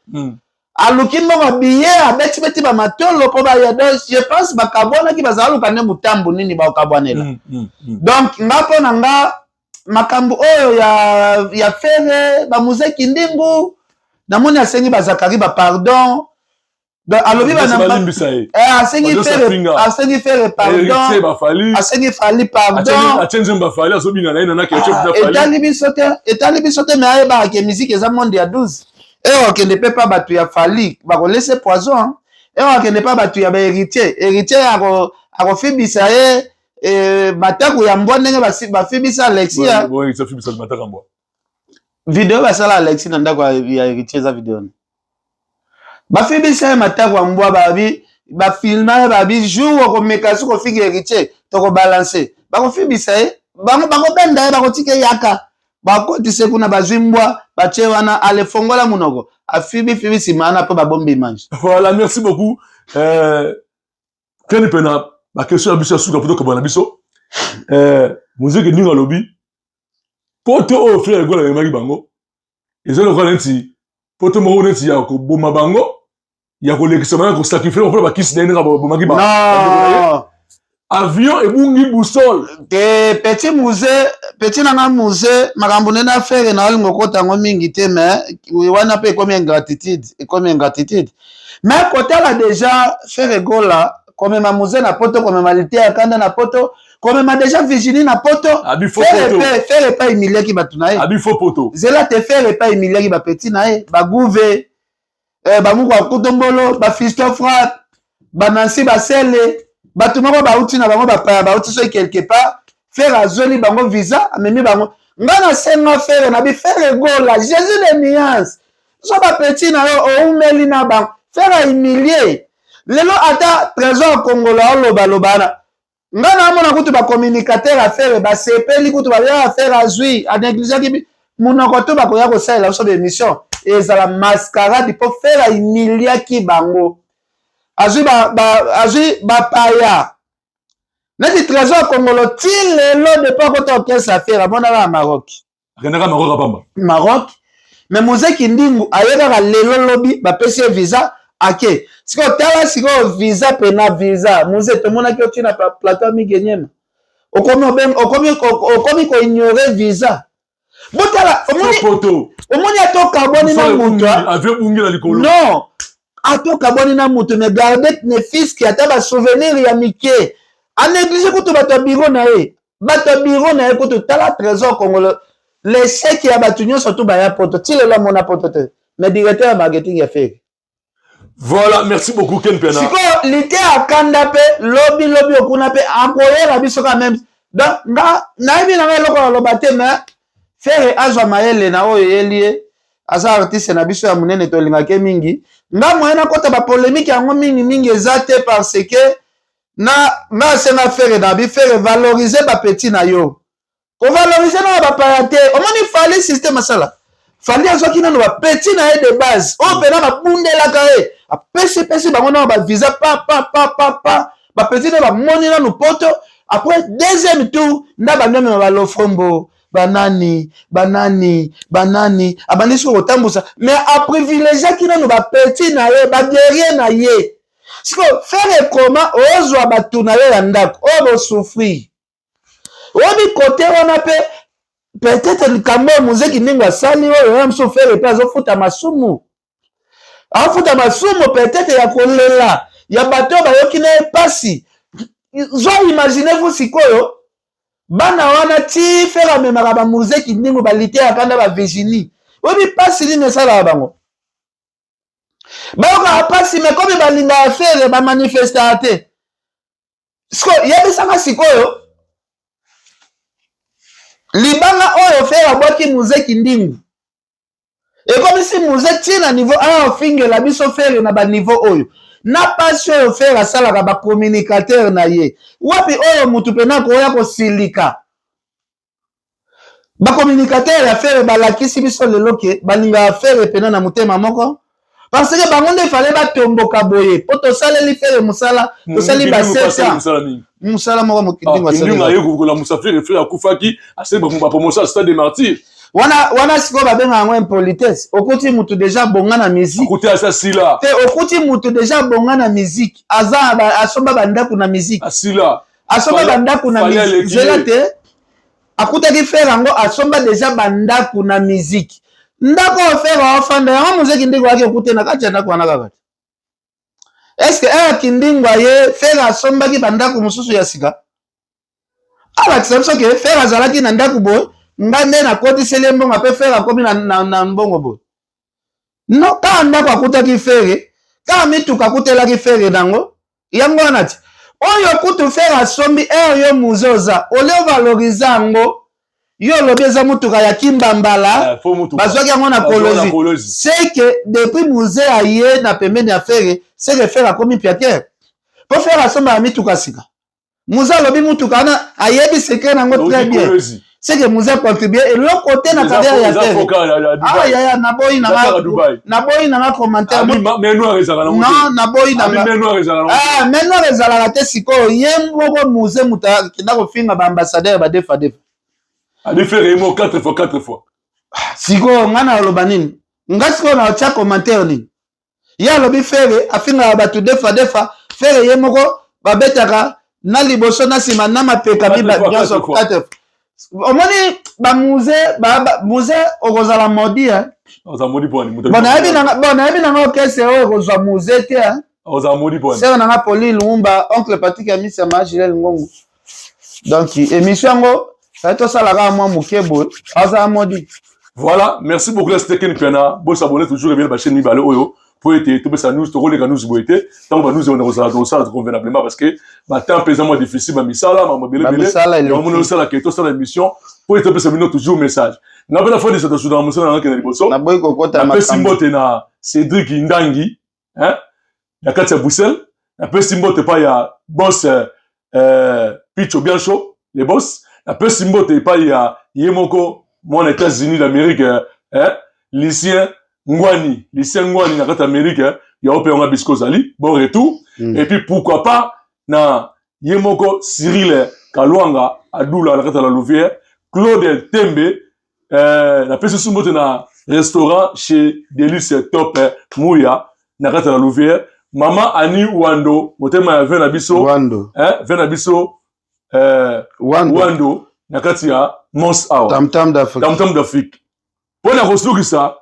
Aluki mbongo billet, abetibeti bamatolo mpo baya. Donc je pense bakabwanaki, bazala luka nde motambu nini bakabwanela. Donc nga, mpo na nga, makambo oyo ya Ferre, baMzee Kindingu, namoni asengi bazakari bapardon. Donc alobi asengi Ferre, asengi Ferre pardon, asengi Fally pardon. Etali biso te, etali biso te. Mais ayebaka ke musique eza monde ya 12. Eyo akende mpe pa bato ya Fally, bakolese poison. Eyo akende pa bato ya bahéritier, Héritier akofibisa ye matako ya mbwa ndenge bafibisa Alexi. Video basala Alexi na ndako ya Héritier eza video bafibisa ye matako ya mbwa. Babi bafilma ye, babi jour okomeka soki ofinga Héritier, tokobalancer. Bakofibisa ye, bango bakobenda ye, bakotika yaka, bakotise kuna, bazwi mbwa batie wana, alefongola monoko, afibi fibi, nsima wana mpo babombi image. Voilà, merci beaucoup. Keni mpe na baquestion ya biso ya suka mpo tokabana na biso. Muziki ndingo alobi poto oyo Ferre Gola amemaki bango eza lokola neti poto moko neti ya koboma bango, ya kolekisa bango, ya kosacrifier mpona bakisi na ye ndenge babomaki. Avion ebungi boussole. Te, petit Mzee, petit nanga Mzee, makambo nde na Ferre na olingo okota yango mingi te, mais wana mpe ekomi ingratitude, ekomi ingratitude. Mais kotala déjà Ferre Gola komema Mzee na poto, komema Liteya Kanda na poto, komema déjà Virginie na poto. Ferre epai humiliaki bato na ye. Abi faux poto. Zela te, Ferre epai humiliaki bapetits na ye, bagouve, bamuku ya kutombolo, bafisto frappe, banansi, basele, bato moko bauti na bango bapaya, bauti soki quelque part. Ferre azweli bango visa, amemi bango. Nga nasenga Ferre na bi Ferre Gola, Jésus de nuance, so bapetits na yo oumeli na bango. Ferre ahumilie lelo ata Trésor Kongolo aolobaloba wana. Nga naamona kutu bacommunicateur ya Ferre basepeli kutu, baya Ferre azwi anégligeaki monoko to bakoya kosalela biso baémission, ezala mascarade, mpo Ferre ahumiliaki bango. Azwi azwi bapaya neti Trésor Kongolo, ti lelo depuis akota orchestre ya Ferre, amonaka ya Maroc. Akendaka Maroc apamba. Maroc. Mais Mzee Kindingu aye kaka lelo, lobi bapesi ye visa, ake. Sikoyo tala, sikoyo visa pena visa, Mzee tomonaki otina plateau ya Migenyema, okomi okomi okomi koignorer visa. Botala, omoni, omoni ata okabwani na moto. Avion ebungi na likolo. Non, ata okabwani na moto, mais garde ne fût-ce que ata basouvenir ya mike. Anéglige kutu bato ya biro na ye, bato ya biro na ye kutu. Tala Trésor Kongolo, l'échec ya bato nyonso tu baya poto, ti lelo amona poto te, mais directeur ya marketing ya Ferre. Voilà, merci beaucoup Ken Pena. Sikoyo lite akanda mpe lobi lobi okuna mpe akoyela biso quand même. Donc nga nayebi nanga eloko naloba te, mais Ferre azwa mayele na oyo eyeli ye. Aza artiste na biso ya monene, tolingaki mingi. Nga moye nakɔta bapolémique yango mingimingi eza te, parce que na nga asenga Ferre na bi Ferre valoriser bapetits na yo, kovaloriser na bapaya te. Omoni Fally, système asala, Fally azwaki nano bapetits na ye de base oyo mpena babundelaka ye, apesipesi bango nano bavisa, pa pa pa pa pa, bapetits nde bamoni nanu poto. Après deuxième tour nda bandi amema balofrombo, banani banani banani, abandi soki kotambusa, mais aprivilégiaki nano bapetits na ye, baguerrier na ye. Sikoyo Ferre koma ozwa bato na yo ya ndako oyo bosouffrir, oyebi kote wana mpe peut-être likambo oyo Mzee Kindingu asali oyo ya mosusu, Ferre mpe azofuta masumu, afuta masumu peut-être ya kolela ya bato oyo bayoki na ye mpasi. Zwa, imagine vous sikoyo bana wana ti Ferre amemaka baMzee Kindingu, baliteyaka nda baVirginie, oyebi mpasi nini esalaka bango? Bayokaka mpasi, mais komi balingaka Ferre, bamanifestaka te. Sikoyo yebisanga, sikoyo libanga oyo Ferre abwaki Mzee Kindingu ekomisi Mzee ntina niveau aya ofingela biso Ferre na baniveau oyo na pasi oyo Ferre asalaka bacommunicateur na ye wapi oyo mutu mpena koya kosilika. Bacommunicateur ya Ferre balakisi biso lelo ke balingaka Ferre pena na motema moko, parce que bango nde fale batomboka boye mpo tosaleli Ferre mosala, tosali ba 7 ans mosala moko. Mokindingo aye kolamusa Ferre. Ferre akufaki, asali bapromotion ya Stade des Martyrs. Wana wana sikoyo babengaka yango impolitesse. Okuti mutu deja bonga na musique. Akuti asa sila. Te, okuti mutu deja bonga na musique, aza asomba bandako na musique. Asila. Asomba bandako na musique, nzela te. Akutaki Ferre yango asomba deja bandako na musique. Ndako oyo Ferre aofanda yango, mozeki ndenge waki okute na kati ya ndako wana kaka te. Est-ce que Kindingwa ye Ferre asombaki bandako mosusu ya sika? Alakisa biso ke Ferre azalaki na ndako boye, nga nde nakotiseli ye mbongo mpe Ferre akomi na mbongo boye. No, kaka ndako akutaki Ferre, kaka mituka akutelaki Ferre nango yango wana ti oyo kutu Ferre asombi ere yo muze oza olie ovalorize yango. Yo olobi eza mutuka ya Kimbambala, bazwaki yango na Kolozi. C'est que depuis muze aye na pembeni ya Ferre, c'est que Ferre akomi piatere, mpo Ferre asombaka mituka sika. Muze alobi mutuka wana ayebi secret nango très bien. C'est que muze acontribue eloko te na carrière ya Ferre. Ah yaya, naboyi nanga, naboyi nanga commentaire. Non, naboyi nanga main noire ezalaka te. Sikoyo ye moko muze moto akenda kofinga baambassadeur badefa defa. Abi Ferre mo 4 fois 4 fois. Sikoyo nga na oloba nini? Nga sikoyo na otya commentaire nini? Ye alobi Ferre afingaka bato defa defa. Ferre ye moko babetaka na liboso na nsima na mapeka nyonso 4. Omoni bamuze, muze okozala modi. Bon, nayebi nanga orchestre oyo ekozwa muze te. Sere nanga Poli Lumumba, oncle Patrik ya misi ya maa Gilel Ngongo. Donc émission yango fai tosala kaka mwa moke boye, azala modi. Voilà, merci beaucoup. Là, c'était Ken Piana. Bon, s'abonner toujours et bien la chaîne mibale oyo po ete topesa news. Tokoleka news boye te. Ntango ba news oyo kozala, tosala convenablement, parce que batemps mpe eza mwa difficile, bamisala mambo ebelebele. Omoni osalaka, tosala émission po ete topesa bino toujours message. Nga mpe nafandisa, tosudaka mosala nanga kende liboso. Naboyi kokota. Napesi mbote na Cédric Ndangi, hein, na kati ya Bruxelles. Napesi mbote epai ya boss Picho Biancho le boss. Napesi mbote epai ya ye moko mwana États-Unis d'Amérique, Lucien Ngwani, Lucien Ngwani na kati ya Amérique. Ya mpe yango bisiko ozali, bon retour. Et puis pourquoi pas na ye moko Cyril Kalwanga Adula na kati ya la Louvière, Claude Tembe. Napesi su mbote na restaurant chez Delice Top Muya na kati ya la Louvière, mama Ani Wando, motema ya ve na biso. Wando. Ve na biso Wando. Wando na kati ya Mons awa. Tamtam d'Afrique. Tamtam d'Afrique. Mpo na kosukisa,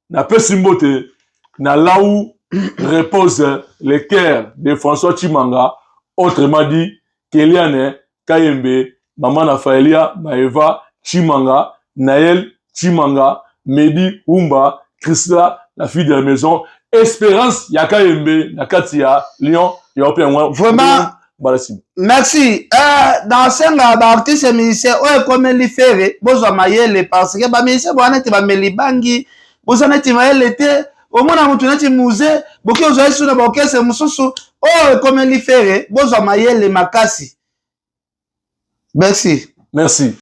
napesi mbote na là où repose le cœur de François Chimanga, autrement dit Keliane Kayembe, mama na Faelia Maeva Chimanga, Naël Chimanga, Medi Umba, Chrisla la fille de la maison, Espérance ya Kayembe na kati ya Lyon ya mpe yango. Vraiment. Mbala nsima. Merci. Nasenga baartiste musicien oyo ekomeli Ferre, bozwa mayele, parce que bamusicien boza neti bameli bangi, boza neti mayele te. Omona motu neti muze boki ozwa yesu na baorchestre mosusu. Oyo ekomeli Ferre, bozwa mayele makasi. Merci. Merci.